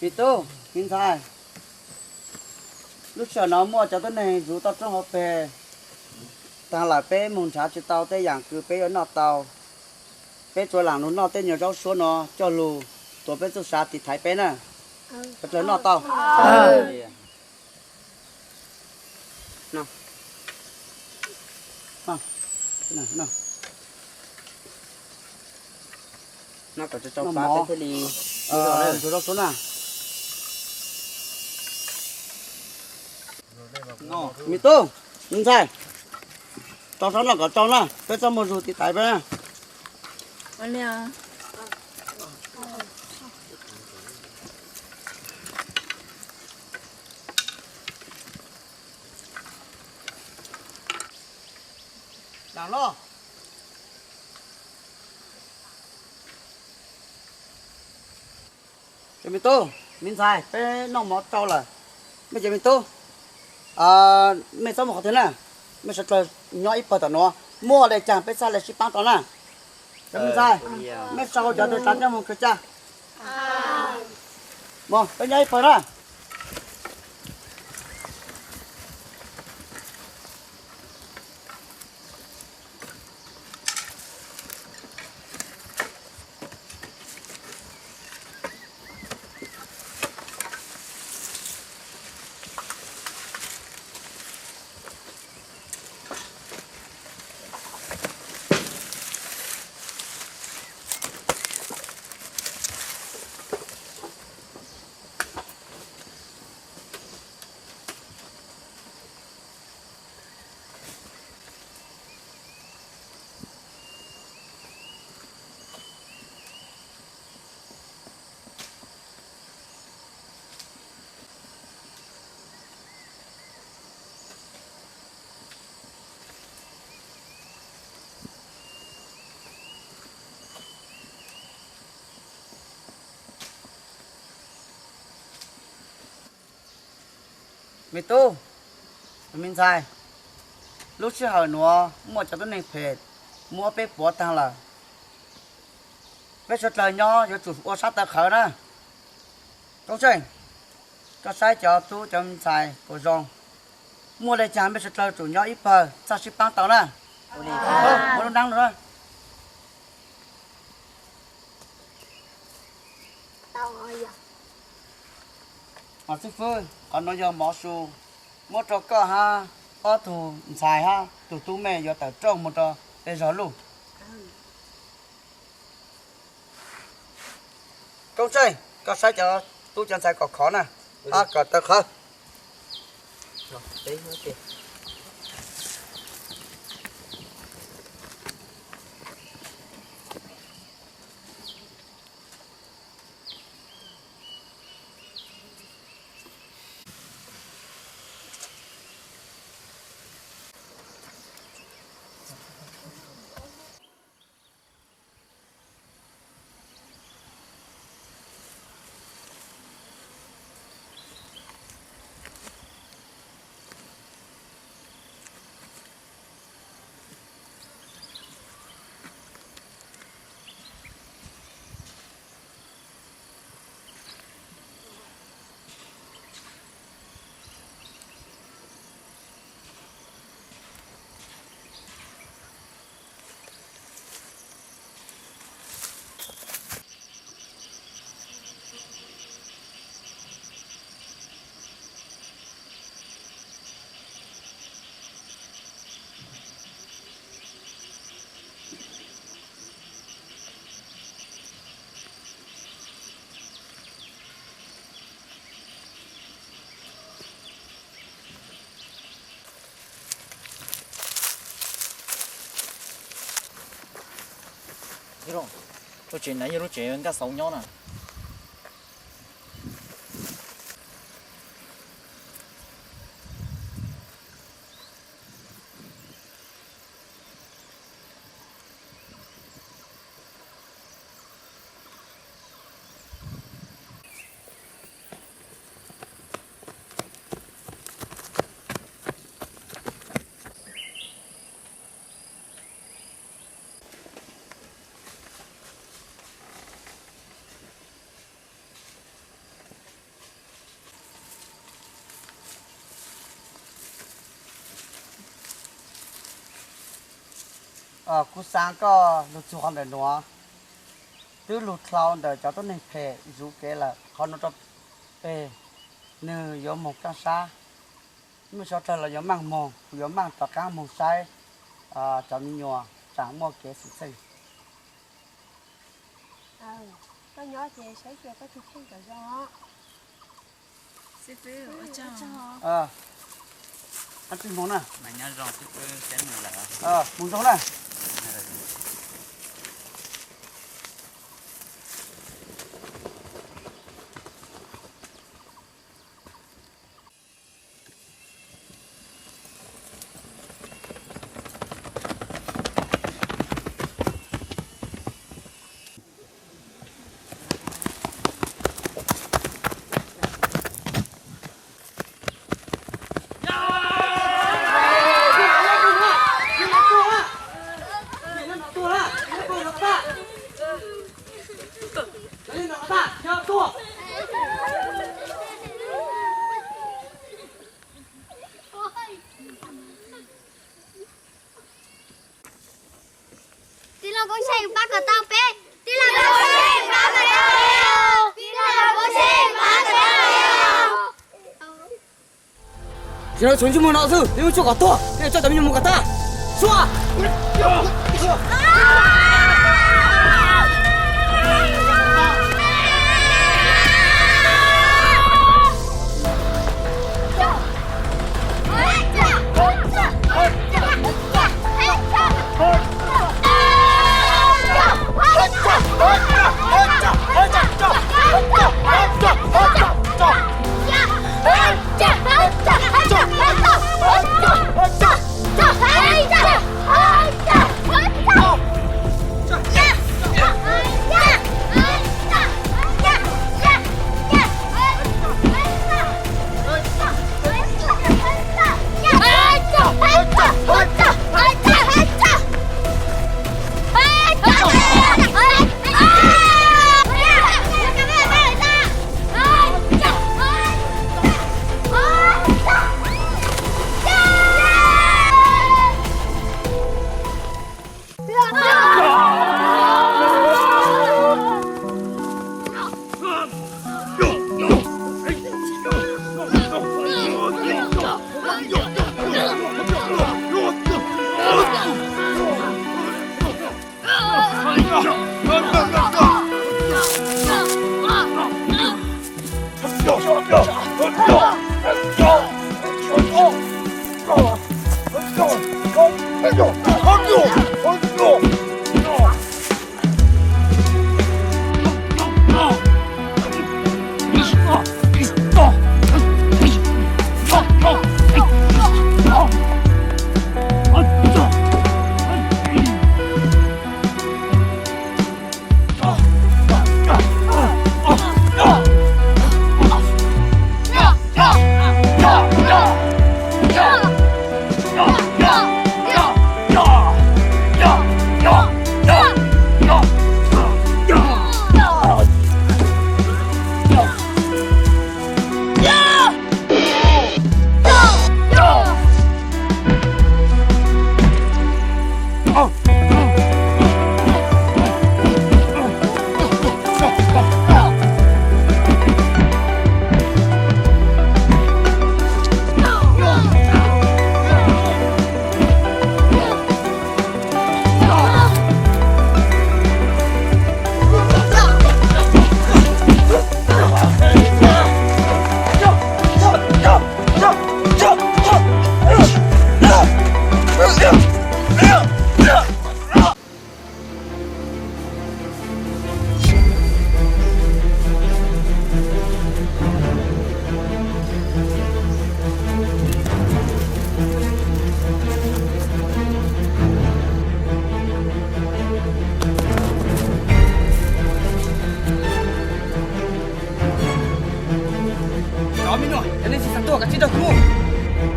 Me tub, me ntxhais, lub sij hawm no muaj cov tuab neeg zuv toj roob hauv pes taag lawm, peb moog nrhav tsi tau tej yaam kws peb yuav noj tau. Peb tsuas laam lug noj tej nyuag zaub suab no coj lug tuav peb txuj sa tiv thaiv peb na. Sawv dlawg noj tau. Me tub, me ntxhais, tso sab no kom tsau na, peb txhob muaj zug tiv thaiv peb na. Cov me tub, me ntxhais, peb noj mov tsau lawm. Mej cov me tub, mej txhob mus qhov twg na, mej sawv dlawg nyob ib pawg tom nuav, muaj le caag peb txhaj le sib paab tau na. Cov me ntxhais, mej sau cov tw tsav coj moog kawg ca. Mog, peb nyob ib pawg na. Me tub, me ntxhais, lub sij hawm nuav muaj cov tuab neeg phem muab peb puav taag lawm. Peb sawv dlawg nyob yuav tsum ua sab taw qhawv na. Koob Tseej, koj saib cov tub cov me ntxhais puas zoo? Muaj le caag mej sawv dlawg tsum nyob ib pawg txhaj sib paab tau na. Muab lub neeb no. Xib fwb, qhov nuav yog mov su, muab rau koj hab ob tug ntxhais hab tug tub mej yuav tawm rooj moog rau peb zog luj. Koob Tseej, koj saib cov tub cov ntxhais kom khov na, hab kom taw qhawv. Lub tsev no yog lub tsev nkaj xauv nyob na. Kuv xaav koj lug txug qhov ntawm nuav, twb lug dlhau ntawm cov tuab neeg phem zuv kev lawm. Qhov nuav rua peg, nwg yuav moog kaaj sab. Muaj sov dlawg los yuav maaj moog, kuv yuav maaj rov qaab moog saib cov me nyuam tsaam muaj kev xwm txheej. Koj nyob ces saib xyuas koj tug kheej kom zoo os. Moog na. Moog zoo na. Tij laug Koob Tsheej, pab kom tau peb. Tij laug Koob Tsheej, pab kom tau peb. Tij laug Koob Tsheej, pab kom tau peb. Tsis txhob ntsej muag no xwb, peb muab tshuaj kom tuag, peb coj cov me nyuam mus kom tag. Sua! Cov me nyuam, yog nej tsis xav tuag kav tsij nrog kuv mus.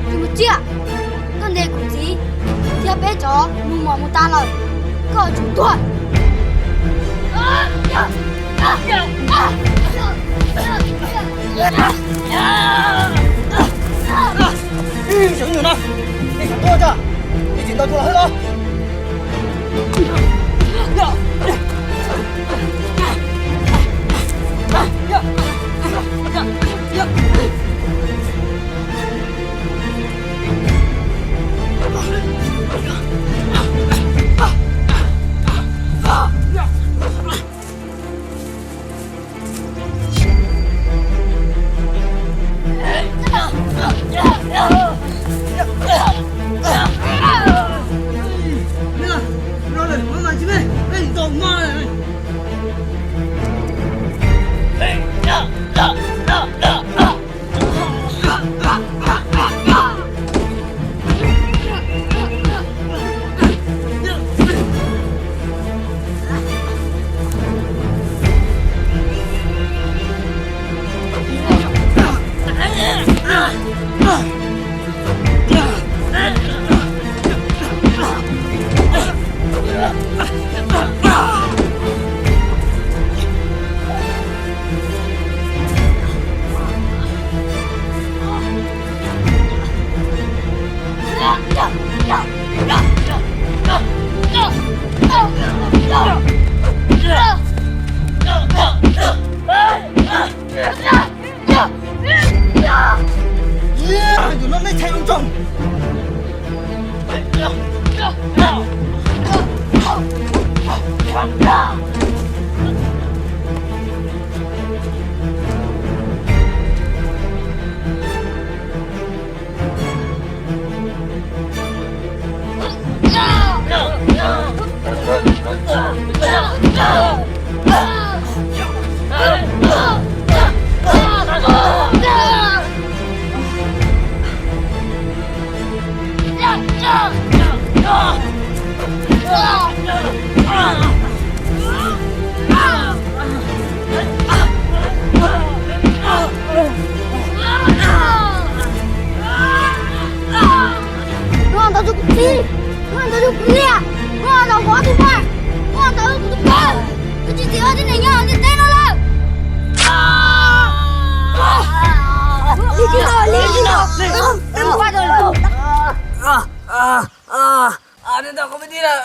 Tsis mus tsiaj, koj ntes kuv txiv thiab peb cov nus mos mus tas lawm, koj yuav tsum tuag. Cov me nyuam no, nej xav tuag cas? Nej tseem ntaus tuag los hwb los? Ah, ah, ah, nej ntawd qhov me tib lawm.